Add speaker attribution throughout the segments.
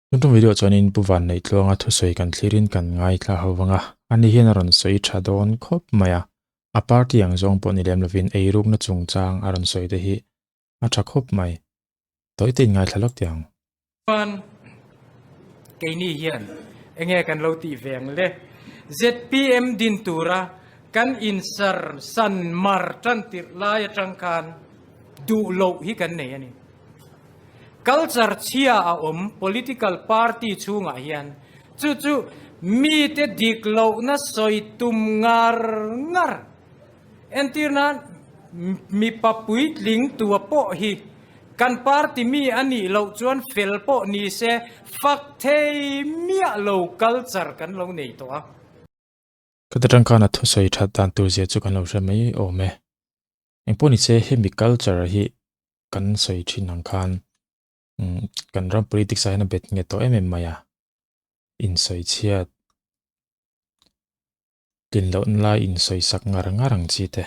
Speaker 1: Tuntum video chuanin Pu Vanneih Tluanga thusawi kan thlirin kan ngaithla ho vang a, ani hian a rawn sawi tha dawn khawp mai a, a party ang zawng pawh ni lem lovin eirukna chungchang a rawn sawi te hi a tha khawp mai. Tawi te in ngaithla lawk teh ang.
Speaker 2: Chuan keini hian enge kan lo tih ve ang le? Zpm din tura kan insar san mar tan tirh lai atang khan duh loh hi kan nei a ni. Culture chhia a awm political party chhungah hian chu chu mite dik lohna sawi tum ngar ngar. Entir nan mipa puitling tua pawh hi kan party mi a nih loh chuan fel pawh ni se fak thei miah lo culture kan lo nei tawh a.
Speaker 1: Ka ta tangkana thusawi that dan tur zia chu kan lo hre mai awm e. Engpawh ni se hemi culture hi kan sawi thin ang khan kan ram politics ah hian a bet nge tawh em em mai a, insawi chhiat tlin lohna lai insawi sak ngar ngar ang chi te.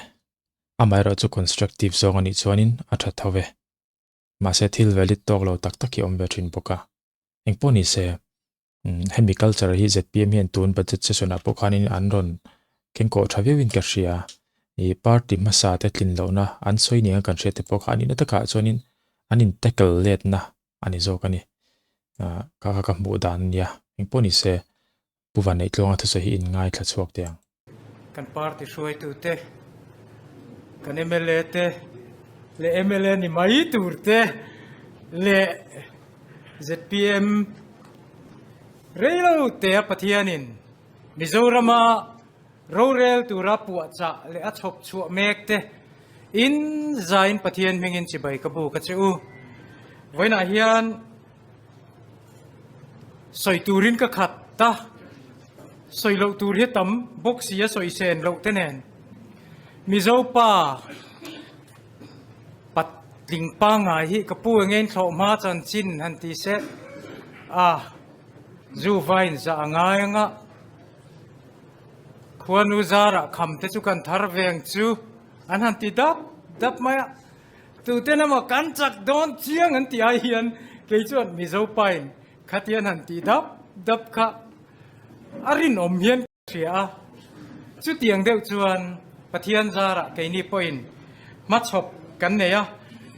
Speaker 1: Amaherawh chu constructive zawng a nih chuanin a tha tho ve. Mahse thil valid tawk lo tak tak hi a awm ve thin bawk a. Engpawh ni se Hemi culture hi zpm hian tun budget session ah pawh khanin an rawn kengkawh tha viauin ka hria. Ih party hmasa te tlin lohna an sawi nia kan hriat te pawh kha a nihna takah chuanin an in tackle letna a ni zawk a ni. Ah kha kha ka hmuh dan a nia. Engpawh ni se Pu Vanneih Tluanga thusawi hi in ngaithla chhuak teh ang.
Speaker 2: Kan party hruaitute, kan mla te leh mla ni mai tur te leh zpm reilo tea Pathianin Mizorama rorel tura puahchah leh a chhawp chhuah mek te in zain Pathian hmingin chibai ka bu ka che u. Vawiinah hian Sawi turin ka khat ta. Sawi loh tur hi tam bawk si a sawi sen loh te nen. Mizo pa patling pangngai hi ka pu enge in thlawh hma chanchin han ti se a zu vain zah a ngai anga khuanu zarah kham te chu kan thar ve ang chu an han ti dap dap mai a. Tuten emaw kan chak dawn chiang an tih ai hian kei chuan Mizo pain khatian han tih dap dap kha a rinawm hian ka hria a. Chutiang deuh chuan Pathian zarah keini pawhin hmachhawp kan nei a,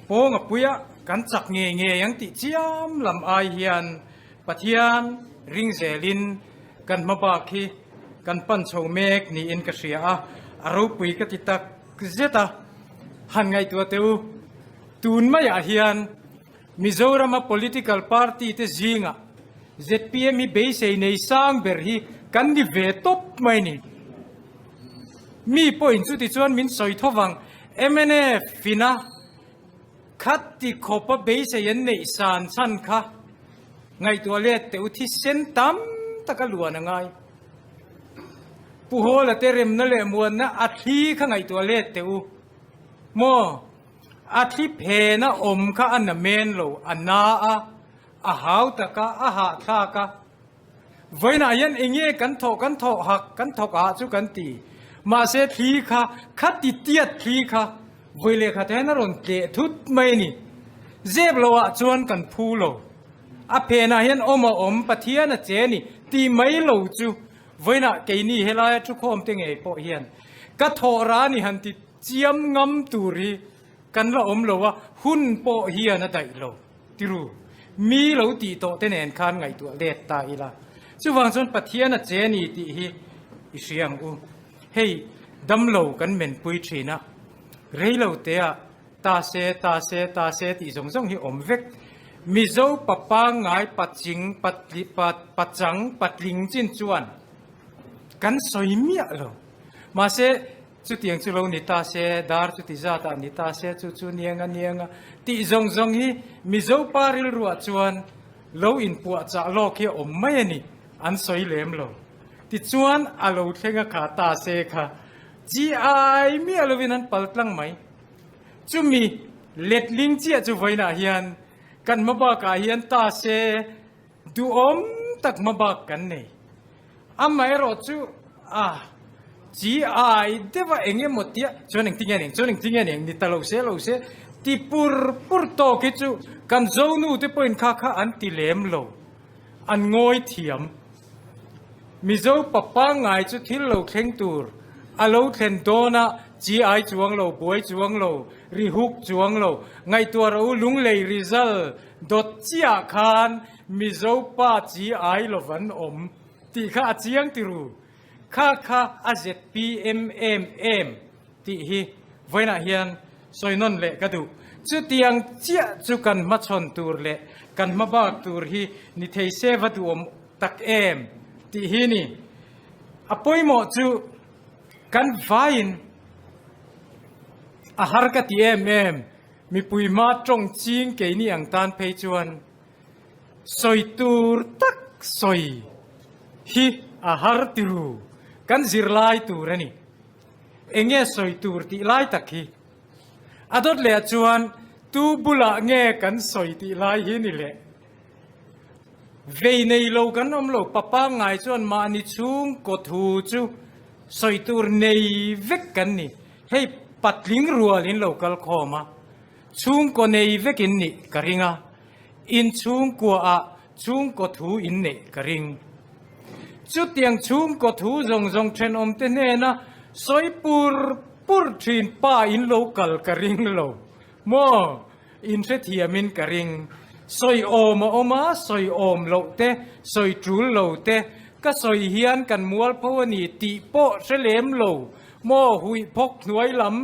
Speaker 2: pawnga puia kan chak ngei ngei ang tih chiam lam ai hian Pathian ring zelin kan hmabak hi kan pan chho mek niin ka hria a, a ropui ka ti tak zet a. Han ngaihtuah teh u, tun maiah hian Mizorama political party te zingah zpm hi beisei nei sang ber hi kan ni ve tawp mai ni. Mi pawhin chuti chuan min sawi tho vang, mnf ina khati khawpa beisei an neih san chhan kha ngaihtuah let teh u, thisen tam tak a luan a ngai. Pu Hawla te remna leh muanna a thli kha ngaihtuah let teh u maw? A thli phena awm kha a na men lo, a na a, a hau tak a, a hahthlak a. Vawiinah hian enge kan thawh kan thawh hak kan thawk ah chu kan ti. Mahse thli kha khati tiat thli kha vawi leh khat hian a rawn tleh thut mai a ni. Zep loh ah chuan kan phu lo. A phenah hian awm a awm Pathian a che ni tih mai lo chu vawiinah keini helaia thukhawm te ngei pawh hian ka thawh ra ni han ti chiam ngam tur hi kan la awm lo a, hun pawh hian a daih lo tiru mi lo tih tawh te nen khan ngaihtuah let ta ila. Chuvang chuan Pathian a che ni tih hi i hria ang u. Hei damlo kan menpui thin a, reilo teah Ta se, ta se, ta se tih zawng zawng hi awm vek. Mizo pa pangngai paching, patli, pa, pachang, patling chin chuan kan sawi miah lo. Mahse, chutiang chu lo ni ta se, dar chuti zatah ni ta se, chu chu nianga nianga tih zawng zawng hi Mizo pa rilruah chuan lo inpuahchah lawk hi a awm mai a ni, an sawi lem lo. Tichuan, a lo thleng a kha ta se kha chi ai miah lovin an pal tlang mai. Chumi letling chiah chu vawiinah hian kan hmabakah hian ta se duhawm tak hmabak kan nei. Amaherawh chu a chi ai deuh a eng emaw tia chuan engtin nge eng chuan engtin nge eng ni ta lo se lo se ti pur pur tawk hi chu kan zonu te pawhin kha kha an ti lem lo. An ngawi thiam. Mizo pa pangngai chu thil lo thleng tur a lo thlen dawn a, chi ai chuang lo, buai chuang lo, ri huk chuang lo, ngaihtuah rawh u lunglei result dawt chiah khan Mizo pa chi ai lo van awm tih kha a chiang ti ru. Kha kha a zpm em em tih hi vawiinah hian sawi nawn leh ka duh. Chutiang chiah chu kan hmachhawn tur leh kan hmabak tur hi ni thei se va duhawm tak em tih hi ni. A pawimawh chu kan vaiin a har ka ti em em, mipui hma tawng ching keini ang tan phei chuan Sawi tur tak sawi hi a har ti ru, kan zirlai tur a ni. Enge sawi tur tih lai tak hi? A dawt leh ah chuan tu bulah nge kan sawi tih lai hi ni le? Vei nei lo kan awm lo, pa pangngai chuan mahni chhungkaw thu chu sawi tur nei vek kan ni. Hei patling rual in lo kal khawm a. Chhungkaw nei vek in nih ka ring a, in chhungkua ah chhungkaw thu in neih ka ring. Chutiang chhungkaw thu zawng zawng thenawm te hnena sawi pur pur thin pa in lo kal ka ring lo maw? In hrethiam in ka ring. Sawi awm a awm a, sawi awm loh te, sawi tul lo te, ka sawi hian kan mualpho a ni tih pawh hre lem lo maw huih phawk hnuai lam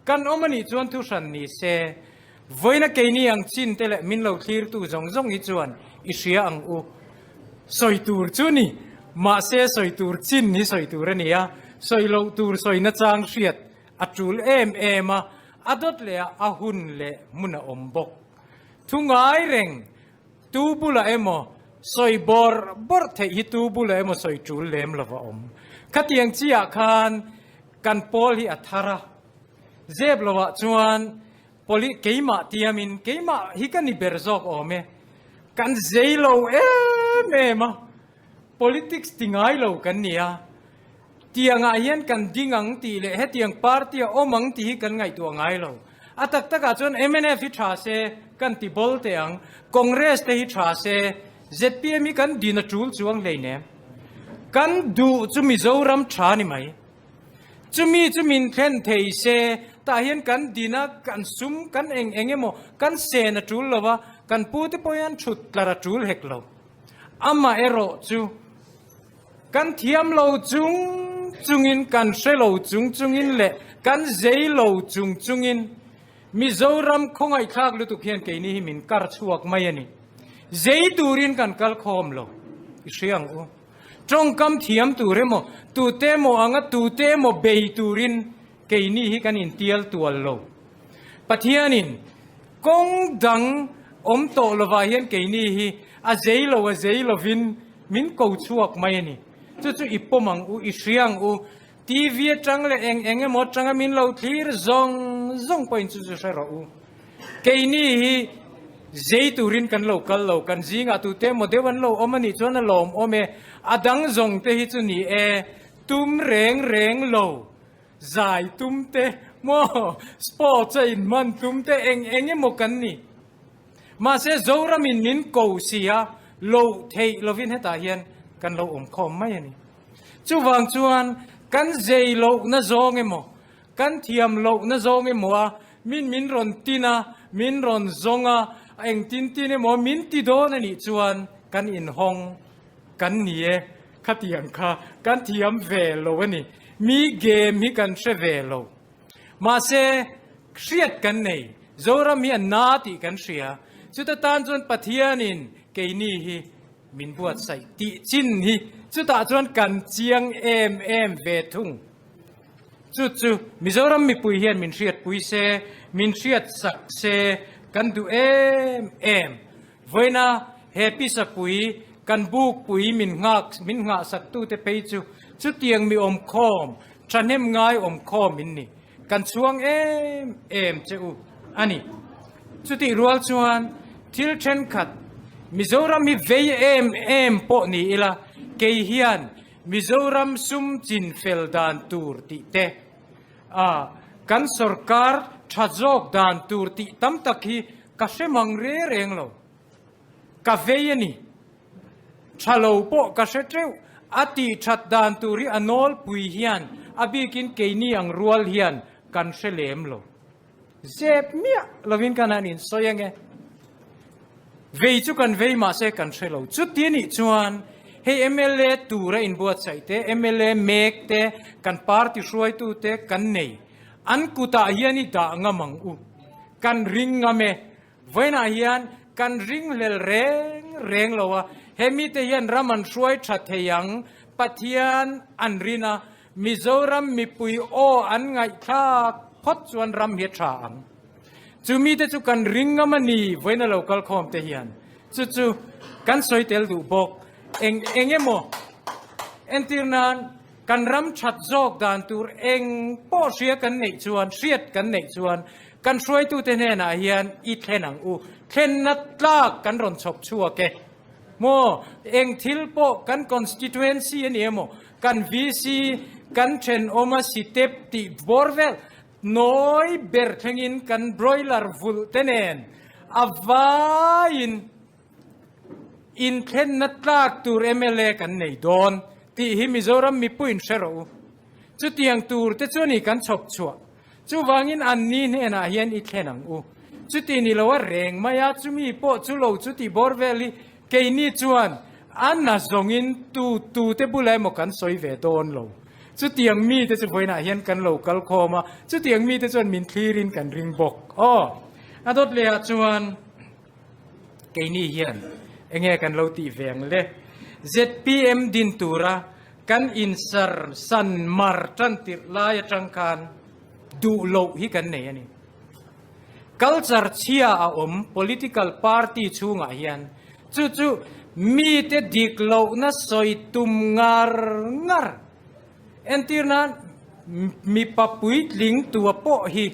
Speaker 2: Kan awm a nih chuan thu hran ni se, vawiina keini ang chin te leh min lo thlirtu zawng zawng hi chuan i hria ang u. Sawi tur chu ni, mahse sawi tur chin hi sawi tur a ni a, sawi loh tur sawi nachang hriat a tul em em a, a dawt leh a a hun leh hmun a awm bawk. Thu ngai reng, tu bulah emaw sawi bawrh bawrh theih hi tu bulah emaw sawi tul lem lo va awm. Khatiang chiah khan Kan pawl hi a thar a, zep lovah chuan poli keimah tiamin keimah hi ka ni ber zawk awm e, kan zei lo em em a, politics ti ngai lo kan ni a, tiangah hian kan ding ang tih leh hetiang party a awm ang tih hi kan ngaihtuah ngai lo. A tak takah chuan mnf hi tha se kan ti bawl teh ang, Congress te hi tha se zpm hi kan din a tul chuang hleinem. Kan duh chu Mizoram tha ni mai. Chumi chu min thlen thei se, tah hian kan din a, kan sum, kan eng eng emaw, kan sen a tul lo va, kan pu te pawh hian thut tlar a tul hek lo. Amah erawh chu kan thiam lo chung chungin, kan hre lo chung chungin leh kan zei lo chung chungin Mizoram khawngaihthlak lutuk hian keini hi min kar chhuak mai a ni. Zei turin kan kal khawm lo, i hria ang u. Tawngkam thiam tur emaw, tute emaw anga tute emaw bei turin keini hi kan intial tual lo. Pathianin kawng dang awm tawh lovah hian keini hi a zei lo a zei lovin min ko chhuak mai a ni. Chu chu i pawm ang u, i hria ang u. TV atang leh eng eng emaw atanga min lo thlir zawng zawng pawhin chu chu hre rawh u. Keini hi zei turin kan lo kal lo, kan zingah tute emaw deuh an lo awm a nih chuan a lawmawm e, a dang zawng te hi chu ni e, tum reng reng lo, zai tum te maw, sports a inhman tum te eng eng emaw kan ni. Mahse Zoramin min ko si a, loh theih lovin hetah hian kan lo awm khawm mai a ni. Chuvang chuan kan zei lohna zawng emaw, Kan thiam lohna zawng emaw a, min min rawn tin a, min rawn zawng a, engtin tin emaw min ti dawn a nih chuan kan inhawng kan ni e, khatiang kha kan thiam ve lo a ni. Mi game hi kan hre ve lo. Mahse, hriat kan nei, Zoram hi a na tih kan hria. Chuta tan chuan Pathianin keini hi min buatsaih tih chin hi chutah chuan kan chiang em em ve thung. Chu chu Mizoram mipui hian min hriatpui se, min hriatsak se kan duh em em. Vawiina he pisapui kan bukpui min nghak min nghahsaktute phei chu chutiang mi awmkhawm, thahnem ngai awmkhawm in ni. Kan chhuang em em che u a ni. Chutih rual chuan thil thenkhat Mizoram hi vei em em pawh ni ila kei hian Mizoram sum chin fel dan tur tih te, a kan sorkar tha zawk dan tur tih tam tak hi ka hre mang re reng lo. Ka vei a ni. Tha lo pawh ka hre teuh. A tih that dan tur hi a nawlpui hian a bikin keini ang rual hian kan hre lem lo. Zep miah lovin kan han insawi ange. Vei chu kan vei mahse kan hre lo. Chuti anih chuan hei mla tura inbuatsaih te, mla mek te, kan party hruaitu te kan nei. An kutah hian i dah ngam ang u. Kan ring ngam e. Vawiinah hian kan ringhlel reng reng lo a, he mite hian ram an hruai tha thei ang, Pathian an rin a, Mizoram mipui aw an ngaihthlak phawt chuan ram hi a tha ang. Chu mite chu kan ring ngam a ni vawiina lo kal khawm te hian. Chu chu kan sawi tel duh bawk. Eng eng emaw entir nan kan ram that zawk dan tur eng pawh hria kan neih chuan, hriat kan neih chuan Kan hruaitute hnenah hian i thlen ang u, thlenna tlak kan rawn chhawp chhuak e. Maw, eng thil pawh kan constituency a ni emaw, kan VC, kan thenawma sitep tih bawr vel nawi ber thlengin kan broiler vulh te nen a vaiin inthlenna tlak tur mla kan nei dawn tih hi Mizoram mipuiin hre rawh u. Chutiang tur te chu a ni kan chhawp chhuah. Chuvangin anni hnenah hian i thlen ang u. Chuti ni lo a reng mai a, chumi pawh chu lo chuti bawr vel hi keini chuan a na zawngin tu tute bulah emaw kan sawi ve dawn lo. Chutiang mite chu vawiinah hian kan lo kal khawm a, chutiang mite chuan min thlirin kan ring bawk. Aw, a dawt lehah chuan keini hian enge kan lo tih ve ang le? Zpm din tura Kan insar san mar tan tirh lai atang khan duh loh hi kan nei a ni. Culture chhia a awm political party chhungah hian chu chu mite dik lohna sawi tum ngar ngar. Entir nan mipa puitling tua pawh hi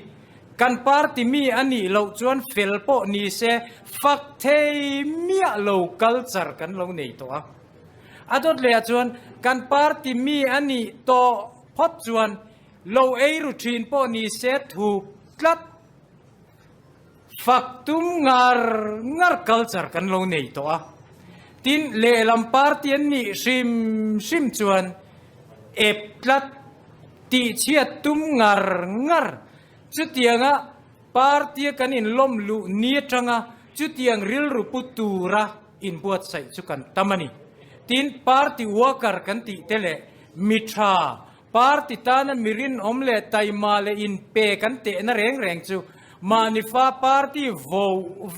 Speaker 2: kan party mi a nih loh chuan fel pawh ni se fak thei miah lo culture kan lo nei tawh a. A dawt leh ah chuan kan party mi a nih tawh phawt chuan lo ei ru thin pawh ni se thuk tlat fak tum ngar ngar culture kan lo nei tawh a. Tin, lehlam party an nih hrim hrim chuan ep tlat tihchhiat tum ngar ngar chutianga party a kan inlawm luh ni atanga chutiang rilru pu tura inbuatsaih chu kan tam a ni. Tin, party worker kan tih te leh mi tha, party tana mi rinawm leh taima leh inpe kan tehna reng reng chu mahni fa party vo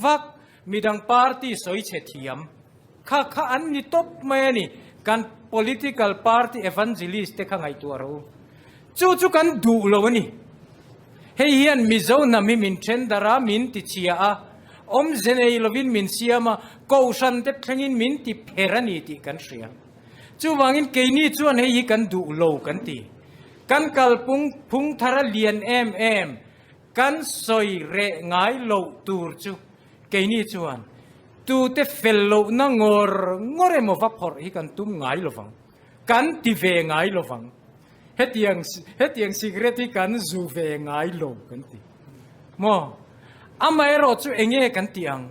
Speaker 2: vak, midang party sawi chhe thiam kha kha an ni tawp mai a ni. Kan political party evangelist te kha ngaihtuah rawh u. Chu chu kan duh lo a ni. Hei hian Mizo hnam hi min then darh a, min ti chhia a, awmze nei lovin min siam a, kohhran te thlengin min ti pher a ni tih kan hria. Chuvangin keini chuan hei hi kan duh lo kan ti. Kan kalpung phung thar a lian em em, kan sawi reh ngai loh tur chu keini chuan tute fel lohna ngawr ngawr emaw va phawrh hi kan tum ngai lovang. Kan ti ve ngai lovang. Hetiang hetiang cigarette hi kan zu ve ngai lo kan ti. Maw? Amaherawh chu enge kan tih ang?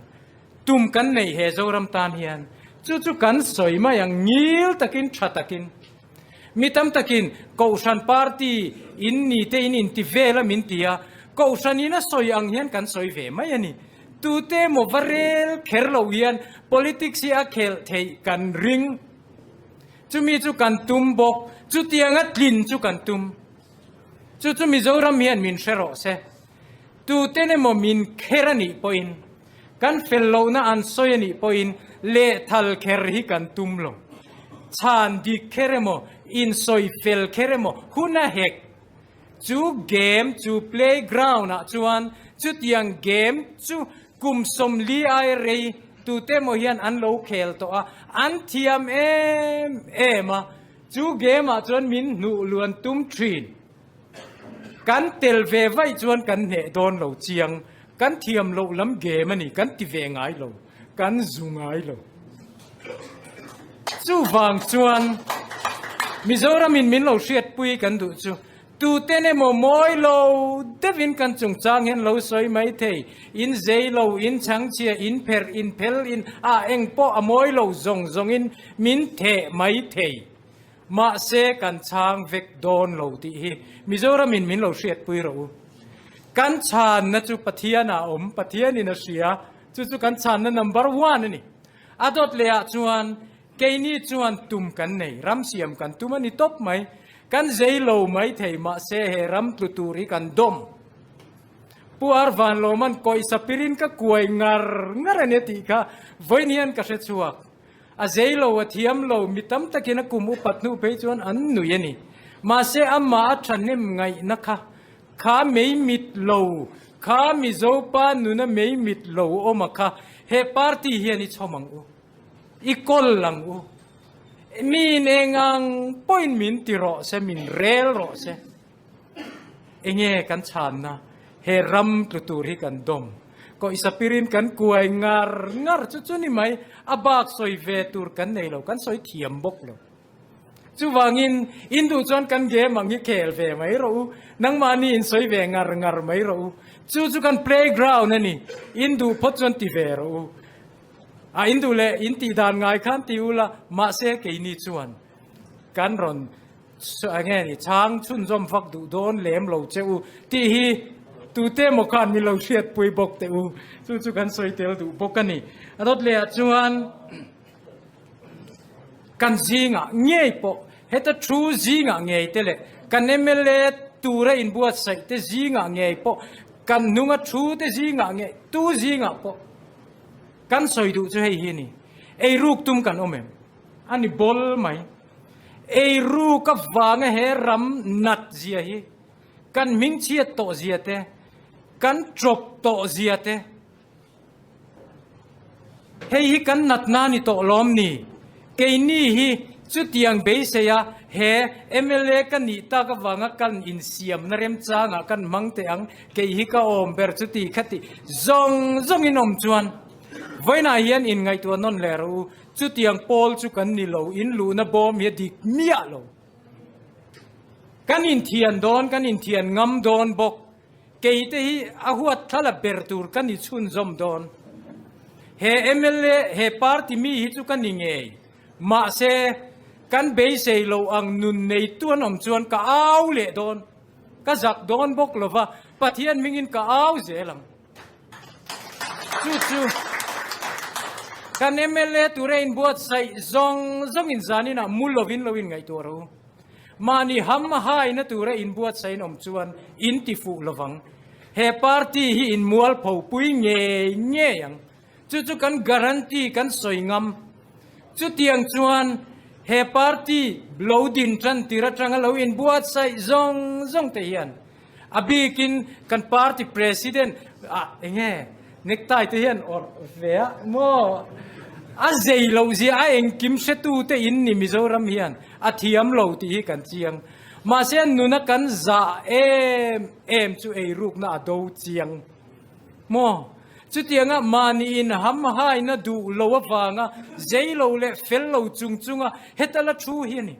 Speaker 2: Tum kan nei he Zoram tan hian chu chu kan sawi mai ang ngil takin tha takin. Mi tam takin Kohhran party in ni te in inti vel a min ti a, Kohhran in a sawi ang hian kan sawi ve mai a ni. Tute emaw va rel kher lo hian politics hi a khelh theih kan ring. Chumi chu kan tum bawk, chutianga tlin chu kan tum. Chu chu Mizoram hian min hre rawh se. Tuten emaw min kher a nih pawhin, kan fel lohna an sawi a nih pawhin lehthal kher hi kan tum lo. Chhan dik kher emaw, insawi fel kher emaw hun a hek. Chu game chu playground ah chuan chutiang game chu kum 40 ai rei tute emaw hian an lo khel tawh a, an thiam em em a, chu game ah chuan min hnuh luan tum thin. Kan tel ve vaih chuan kan hneh dawn lo chiang, kan thiam loh lam game a ni, kan ti ve ngai lo, kan zu ngai lo. Chuvang chuan Mizoramin min lo hriatpui kan duh chu tuten emaw mawi lo deuh. deuhin kan chungchang hian lo sawi mai thei. In zei lo, in chhangchhia, in pherh, in phel, in ah eng pawh a mawi lo zawng zawngin min theh mai thei. Mahse kan chhang vek dawn lo tih hi Mizoramin min lo hriatpui rawh u. Kan chhanna chu Pathianah a awm, Pathianin a hria, chu chu kan chhanna number one a ni. A dawt lehah chuan keini chuan tum kan nei, ram siam kan tum a ni tawp mai. Kan zei lo mai thei mahse he ram tlu tur hi kan dawm. Pu Ar Vanlawman kawihsa pirin ka kuai ngar ngar a nia tih kha vawiin hian ka hre chhuak. A zei lo, a thiam lo, mi tam takin a kum upat hnu phei chuan an nui a ni. Mahse amah a thahnem ngaihna kha, kha mei mit lo, kha Mizopa nuna mei mit lo awm a kha, he party hian i chhawm ang u, i kawl ang u. Miin eng ang pawhin min ti rawh se, min rel rawh se. Enge kan chhanna he ram tlu tur hi kan dawm. Kawihsa pirin kan kuai ngar ngar chu chu ni mai, a bak sawi ve tur kan nei lo, kan sawi thiam bawk lo. Chuvangin in duh chuan kan game ang hi khel ve mai rawh u, nangmahni in sawi ve ngar ngar mai rawh u. Chu chu kan playground a ni, in duh phawt chuan ti ve rawh u. A in duh leh in tih dan ngai khan ti ula, mahse keini chuan kan rawn Enge ni chhang chhunzawm vak duh dawn lem lo che u tih hi tute emaw khan min lo hriatpui bawk teh u. Chu chu kan sawi tel duh bawk a ni. A dawt leh ah chuan kan zingah ngei pawh heta thu zingah ngei te leh kan mla tura inbuatsaih te zingah ngei pawh kan hnunga thu te zingah ngei tu zingah pawh kan sawi duh chu hei hi a ni. Eiruk tum kan awm em? A ni bawl mai. Eiruk avanga he ram nat zia hi kan hmingchhiat tawh zia te, kan tawp tawh zia te, hei hi kan natna ni tawh lawm ni? Keini hi chutiang beisei a he mla ka nih tak avanga kan insiamna remchangah kan hmang teh ang, kei hi ka awm ber chuti khati zawng zawngin awm chuan vawiinah hian inngaihtuah nawn leh rawh u. Chutiang pawl chu kan ni lo, in luhna bawm hi a dik miah lo. Kan inthian dawn, kan inthian ngam dawn bawk. Keite hi a huat thla la ber tur ka ni chhunzawm dawn. He mla, he party mi hi chu ka ni ngei. Mahse, kan beisei lo ang nun neitu an awm chuan ka au leh dawn. Ka zak dawn bawk lova, Pathian hmingin ka au zel ang. Chu chu kan mla tura inbuatsaih zawng zawngin zaninah mu lovin lo inngaihtuah rawh u. Mahni ham haina tura inbuatsaih in awm chuan in ti fuh lovang. He party hi in mualpho pui ngei ngei ang. Chu chu kan guarantee kan sawi ngam. Chutiang chuan he party lo din tan tir atanga lo inbuatsaih zawng zawng te hian a bikin kan party president ah enge necktie te hian awrh ve a maw a zei loh zia a engkim hretu te in ni Mizoram hian a thiam lo tih hi kan chiang. Mahse nuna kan zah em em chu eirukna a do chiang. Maw? Chutianga mahni in ham haina duh lo avanga zei lo leh fel lo chung chunga heta la thu hi a ni.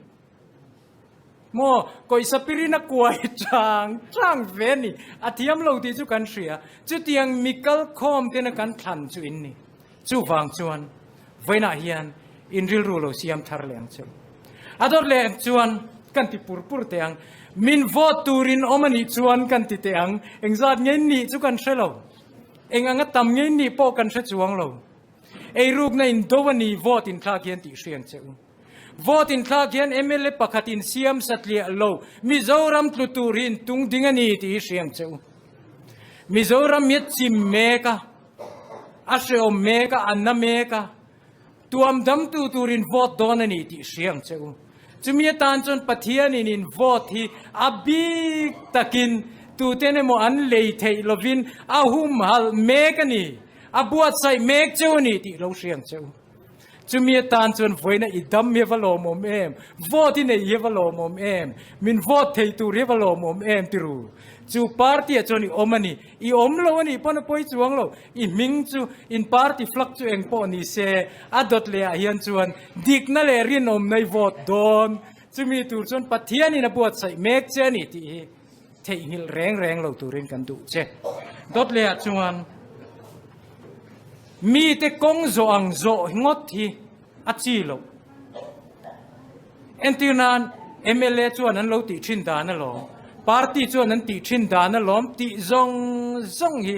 Speaker 2: Maw? Kawihsa pirin a kuai chang chang ve a ni. A thiam lo tih chu kan hria. Chutiang mi kalkhawm tena kan thlan chu in ni. Chuvang chuan vawiinah hian in rilru lo siam thar leh ang che u. A dawt leh chuan kan ti pur pur teh ang. Min vote turin awm a nih chuan kan ti teh ang. Engzat nge nih chu kan hre lo. Eng anga tam nge nih pawh kan hre chuang lo. Eirukna in do a ni vote inthlak hian tih hriang che u. Vote inthlak hian mla pakhat in siam satliah lo Mizoram tlu tur hi in tung ding a ni tih hi hriang che u. Mizoram hi a chim mek a. A hreawm mek a, a na mek a, tuam damtu turin vote dawn a ni tih hria ang che u. Chumi atan chuan Pathianin in vote hi a bik takin tuten emaw an lei theih lovin a humhalh mek a ni, a buatsaih mek cheu a ni tih lo hria ang che u. Chumi atan chuan vawiina i dam hi a va lawmawm em? Vote i neih hi a va lawmawm em? Min vote thei tur hi a va lawmawm em ti ru? Chu party ah chuan i awm a ni. I awm lo a nih pawn a pawi chuang lo. I hming chu in party flag chu eng pawh ni se, a dawt leh ah hian chuan dikna leh rinawmna i vote dawn. Chumi tur chuan Pathianin a buatsaih mek che a ni tih hi. Theihnghilh reng reng lo turin kan duh che. Dawt lehah chuan mite kawng zawh ang zawh ngawt hi a chi loh. Entir nan mla chuan an lo tih thin dan alawm, party chuan an tih thin dan alawm tih zawng zawng hi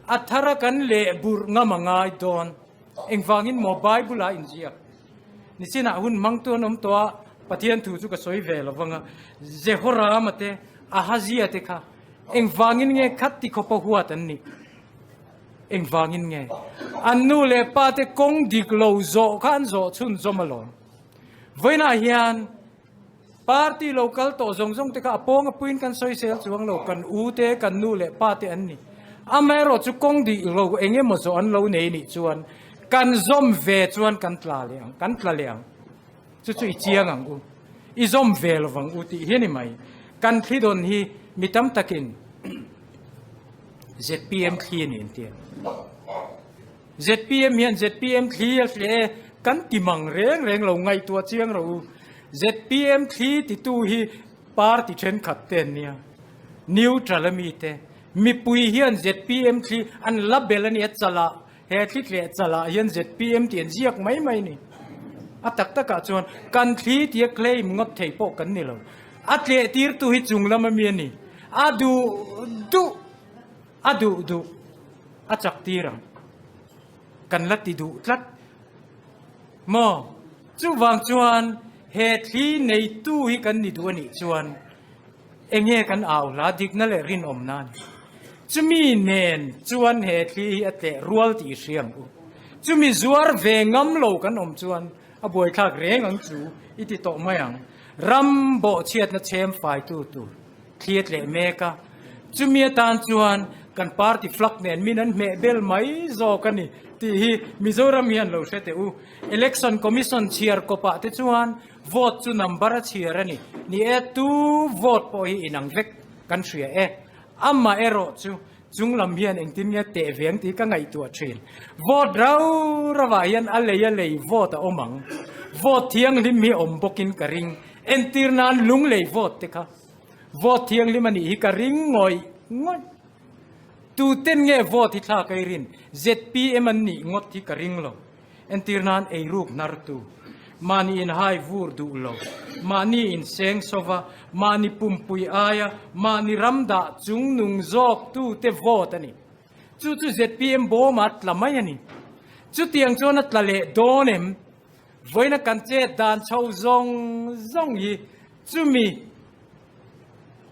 Speaker 2: a thara kan leh burh ngam a ngai dawn. Engvangin maw Bible ah inziak? Nichinah hun hmangtu an awm tawh a, Pathian thu chu ka sawi ve lo vang a, Jehorama te, Ahazia te kha engvangin nge khat ti khawpa huat an nih? Engvangin nge? An nu leh pa te kawng dik lo zawh kha an zawh chhunzawm alawm. Vawiinah hian Party lo kal tawh zawng zawng te kha a pawng a puiin kan sawi sel chuang lo, kan u te, kan nu leh pa te an ni. Amaherawh chu kawng dih lo eng emaw zawh an lo nei nih chuan kan zawm ve chuan kan tla leh ang, kan tla leh ang. Chu chu i chiang ang u, i zawm ve lo vang u tih hi a ni mai. Kan thli dawn hi mi tam takin zpm thli a ni an ti a. Zpm hian zpm thli a hle e, kan ti mang reng reng lo, ngaihtuah chiang rawh u. Zpm thli titu hi party thenkhat te an nia, neutral a mi te. Mipui hian zpm thli an la bel a nia, chalah, he thli tleh chalah hian zpm tih an ziak mai mai ni. A tak takah chuan kan thli tia claim ngawt thei pawh kan ni lo. A tleh tirtu hi chung lam a mi a ni. A duh duh. A duh duh a chak tir ang. Kan la ti duh tlat maw? Chuvang chuan he thli neitu hi kan ni duh a nih chuan enge kan au hla dikna leh rinawmna a ni. Chumi nen chuan he thli hi a tleh rual tih i hria ang u. Chumi zuar ve ngam lo kan awm chuan a buaithlak reng ang chu i ti tawh mai ang. Ram bawhchhiatna chhem faitu tur. Thli a tleh mek a, chumi atan chuan kan party flag nen min an hmeh bel mai zawk a ni tih hi Mizoram hian lo hre teh u. Election Commission chhiar kawpah te chuan vote chu number a chhiar a ni. Ni e, tu vote pawh hi inang vek kan hria e. Amah erawh chu chung lam hian engtin nge teh ve ang tih ka ngaihtuah thin. Vote rau rauah hian a lei a lei vote a awm ang. Vote thianghlim hi awm bawkin ka ring. Entir nan lunglei vote te kha. Vote thianghlim a nih hi ka ring ngawih ngawih. Tuten nge vote hi thlak ei rin? Zpm an nih ngawt hi ka ring lo. Entir nan eiruk hnartu, mahni inhai vur duh lo, mahni inseng sova, mahni pumpui aia mahni ram dah chungnung zawk tute vote a ni. Chu chu zpm bawmah a tla mai a ni. Chutiang chuan a tla leh dawn em? Vawiina kan chet dan chho zawng zawng hi chumi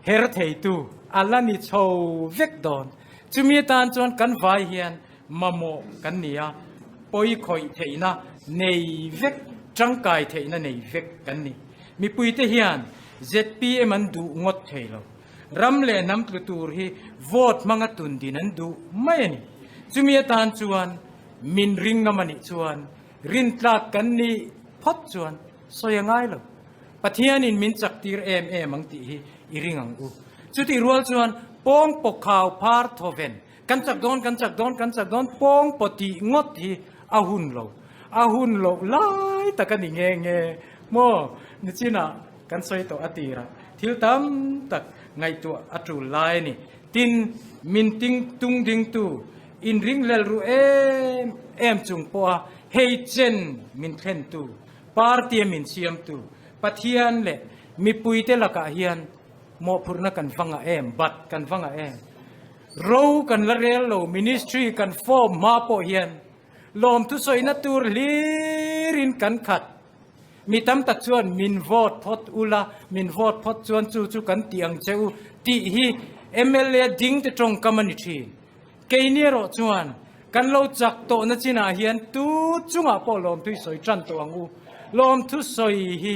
Speaker 2: her theitu a la ni chho vek dawn. Chumi atan chuan kan vai hian mamawh kan ni a, pawi khawih theihna nei vek, tangkai theihna nei vek kan ni. Mipuite hian zpm an duh ngawt thei lo. Ram leh hnam tlu tur hi vote hmanga tundin an duh mai a ni. Chumi atan chuan min ring ngam a nih chuan Rintlak kan nih phawt chuan sawi a ngai lo. Pathianin min chak tir em em ang tih hi i ring ang u. Chutih rual chuan pawng paw khau phar thawven, kan chak dawn, kan chak dawn, kan chak dawn, pawng paw tih ngawt hi a hun lo. A hun loh lai tak a ni nge nge maw? Nichinah kan sawi tawh a tirah thil tam tak ngaihtuah a tul lai a ni. Tin, min ting tung dingtu Inringhlel ru em em chung pawha hei chen min thlentu, party-a min siamtu Pathian leh mipuite lakah hian mawhphurhna kan va ngah em, bat kan va ngah em? Ro kan la rel lo, ministry kan form hma pawh hian lawmthusawina tur hlirin kan khat. Mi tam tak chuan min vote phawt ula, min vote phawt chuan chu chu kan ti ang che u tih hi mla ding te tawngkam a ni thin. Keini erawh chuan kan lo chak tawhna chinah hian tu chungah pawh lawmthu i sawi tan tawh ang u. Lawmthu sawi hi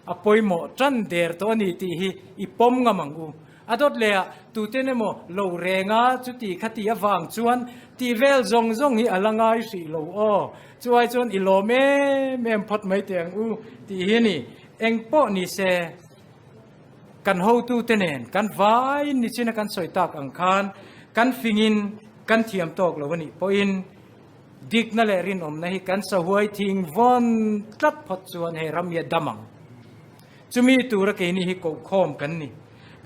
Speaker 2: a pawimawh tan der tawh a ni tih hi i pawm ngam ang u. A dawt leh ah tuten emaw lo reng a chuti khati avang chuan tih vel zawng zawng hi a la ngai hrih lo aw. Chuai chuan i lawm em em phawt mai teh ang u tih hi a ni. Eng pawh ni se kan hotute nen kan vaiin nichina kan sawi tak ang khan kan fingin kan thiam tawk lo a nih pawhin dikna leh rinawmna hi kan sahuai thing vawn tlat phawt chuan hei ram hi a dam ang. Chumi tura keini hi kohkhawm kan ni.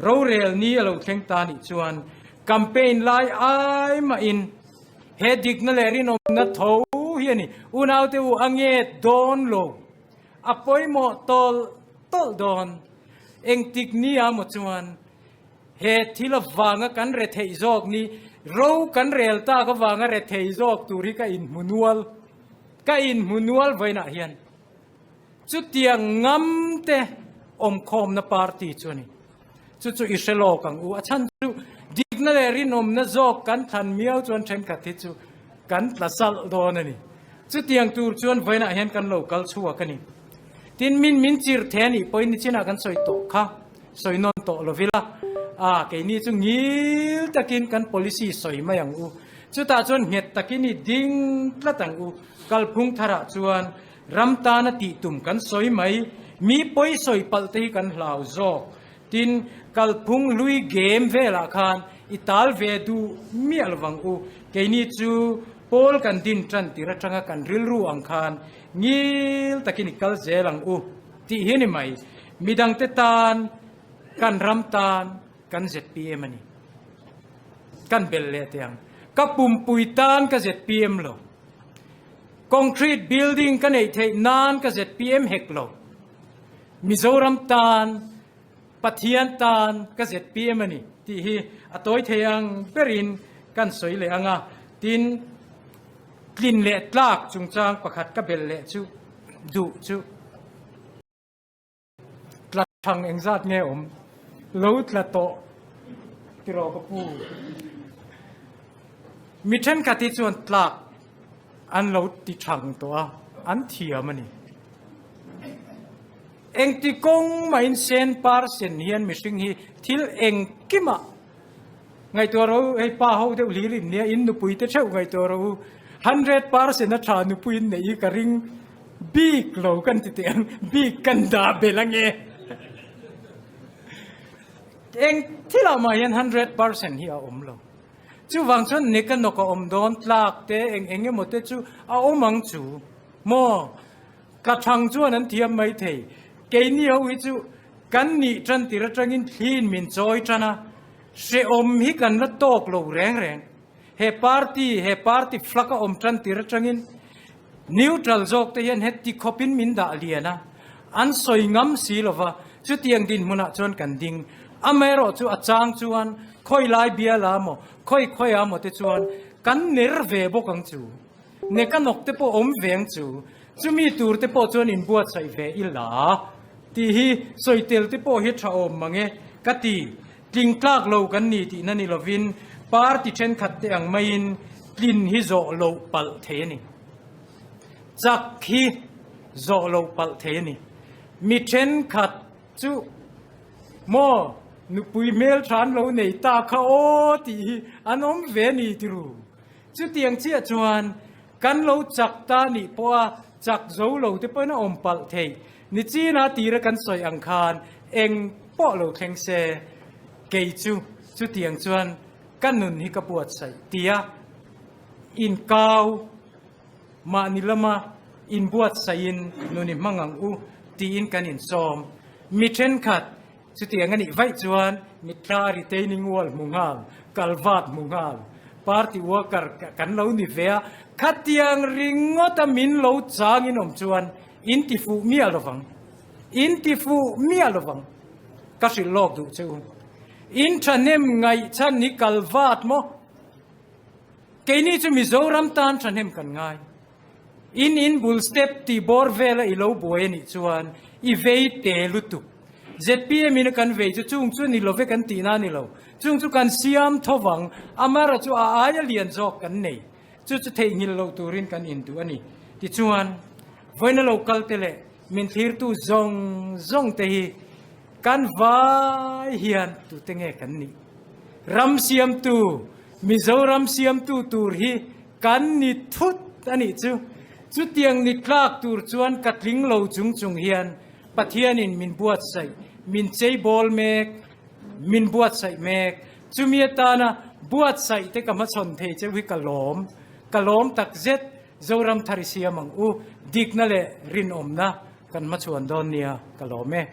Speaker 2: Rorel ni a lo thleng ta nih chuan campaign lai ai mahin he dikna leh rinawmna tho hi a ni. Unaute u a nge dawn lo. A pawimawh tawlh tawlh dawn. Engtik ni a maw chuan he thil avanga kan retheih zawk ni, ro kan rel tak avanga rethei zawk tur hi ka inhmu nual, ka inhmu nual vawiinah hian. Chutiang ngam te awmkhawmna party chu a ni. Chu chu i hre lawk ang u. A chhan chu dikna leh rinawmna zawk kan thlan miau chuan thenkhat hi chu kan tla salh dawn a ni. Chutiang tur chuan vawiinah hian kan lo kal chhuak a ni. Tin, min min chir the a nih pawhin nichinah kan sawi tawh kha sawi nawn tawh lo vila. A, keini chu ngil takin kan policy sawi mai ang u. Chutah chuan nghet takin i ding tlat ang u. Kalphung tharah chuan Ram tana tih tum kan sawi mai, mi pawi sawi palh te hi kan hlau zawk. Tin, kalphung hlui game velah khan i tal ve duh miah lovang u. Keini chu pawl kan din tan tir atanga kan rilru ang khan ngil takin i kal zel ang u tih hi a ni mai. Midangte tan, kan ram tan kan zpm a ni. Kan belh leh teh ang. Ka pumpui tan ka zpm lo. Concrete building ka neih theih nan ka zpm hek lo. Mizoram tan, Pathian tan ka zpm a ni tih hi a tawi thei ang berin kan sawi leh ang a. Tin, tlin leh tlak chungchang pakhat ka belh leh chu duh chu. Tla thang engzat nge awm? Lo tla tawh tiraw ka pu? Mi thenkhat hi chuan tlak an lo ti thang tawh a, an thiam a ni. Engti kawng mahin sen par sen hian mihring hi thil engkimah ngaihtuah rawh u, hei pa ho deuh hlir in nia, in nupui te theuh ngaihtuah rawh u, 100% a tha nupui in neih hi ka ring bik lo kan ti teh ang, bik kan dah belh ange. Eng thilah mah hian 100% hi a awm lo. Chuvang chuan nek a nawk a awm dawn tlak te eng eng emaw te chu a awm ang chu maw? Ka thang chuan an thiam mai thei. Keini ho hi chu kan nih tan tir atangin thliin min chawi tan a, hrehawm hi kan la tawk lo reng reng. He party, he party flag a awm tan tir atangin neutral zawk te hian heti khawpin min dah lian a, an sawi ngam si lova, chutiang dinhmunah chuan kan ding. Amaherawh chu a chang chuan khawi lai bial a maw, khawi khawi a maw te chuan kan ner ve bawk ang chu. Ne ka nawk te pawh awm ve ang chu, chumi tur te pawh chuan inbuatsaih ve i la tih hi sawi tel te pawh hi tha awm mang e ka ti. Tling tlak lo kan ni tihna ni lovin party thenkhat te ang maiin tlin hi zawh loh palh thei a ni. Chak hi zawh loh palh thei a ni. Mi thenkhat chu maw nupui hmeltha an lo nei ta kha aw tih hi an awm ve a ni tiru. Chutiang chiah chuan kan lo chak ta nih pawha chak zo lo te pawhin a awm palh theih. Nichina tira kan sawi ang khan eng pawh lo thleng se, kei chu chutiang chuan ka nun hi ka buatsaih tia inkau mahni lama inbuatsaihin nun i hmang ang u tiin kan insawm. Mi thenkhat Chutiang a nih vaih chuan mitthla retaining wall hmu nghal, kalvat hmu nghal, party worker kan lo ni ve a, khatiang ringawta min lo changin awm chuan in ti fuh miah lovang, in ti fuh miah lovang. Ka hrilh lawk duh che u. In thahnem ngaihchhan hi kalvat maw? Keini chu Mizoram tan thahnem kan ngai. In in bul step tih bawr vela i lo buai a nih chuan i vei te lutuk. Zpm in a kan vei chu chung chu ni love kan tihna a ni lo. Chung chu kan siam tho vang, Amara chu a aia lian zawk kan nei. Chu chu theihnghilh loh turin kan induh a ni. Tichuan, vawiina lo kal te leh min thlirtu zawng zawng te hi kan vai hian tute nge kan nih? Ram siamtu, Mizoram siamtu tur hi Kan ni thut a nih chu. Chutiang ni tlak tur chuan ka tling lo chung chung hian Pathianin min buatsaih, min cheibawl mek, min buatsaih mek. Chumi atana buatsaih te ka hmachhawn thei cheu hi ka lawm. Ka lawm takzet Zoram thar i siam ang u, dikna leh rinawmna kan hmachhuan dawn nia ka lawm e.